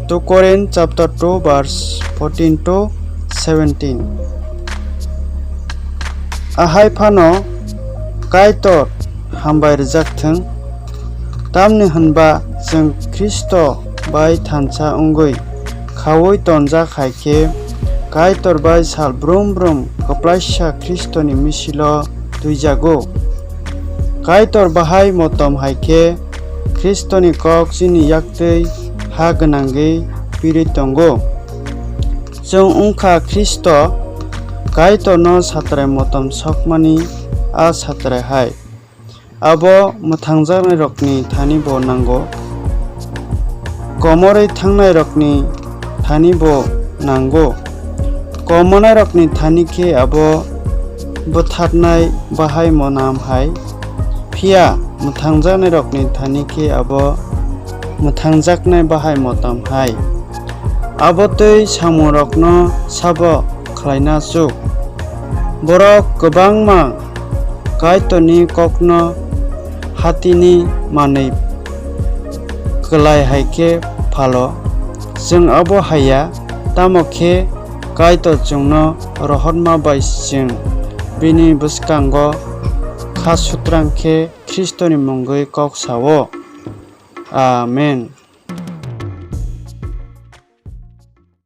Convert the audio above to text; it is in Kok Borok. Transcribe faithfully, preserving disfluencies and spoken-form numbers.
two Corinth chapter two verse fourteen to seventeen. Ahai phano Kaitor hambai rwjak thung, tamni hwnba chwng Khristo bai thansa wngwi khaui tonjak hai khe Kaitor bai sal brum brum kwplaisa Khristoni misilo twijago. Kaitor bahai motom hai khe Khristoni kok chini yaktwi ha gwnangwi pirwi tongo. Chwng wngkha Khristo, Kaitorno satrai motom sokmani a satrai hai. Abo mwthangjaknairokni thani bo nango, komorwi thangnairokni thani bo nango. Komornairokni thani khe abo bwtharnai bahai monam hai, phiya mwthangjaknairokni thani khe abo mwthangjaknai bahai motom hai. Abo twi samungrokno sabo khlaina chuk. Borok kwbangma Kaitorni kokno hatini manwi kwlai hai khe phalo. Chwng abo hai ya, tamo khe Kaitor chwngno rohorma bai chwng bini bwskango kha sutrang khe Khristoni mungwi kok sao. Amen.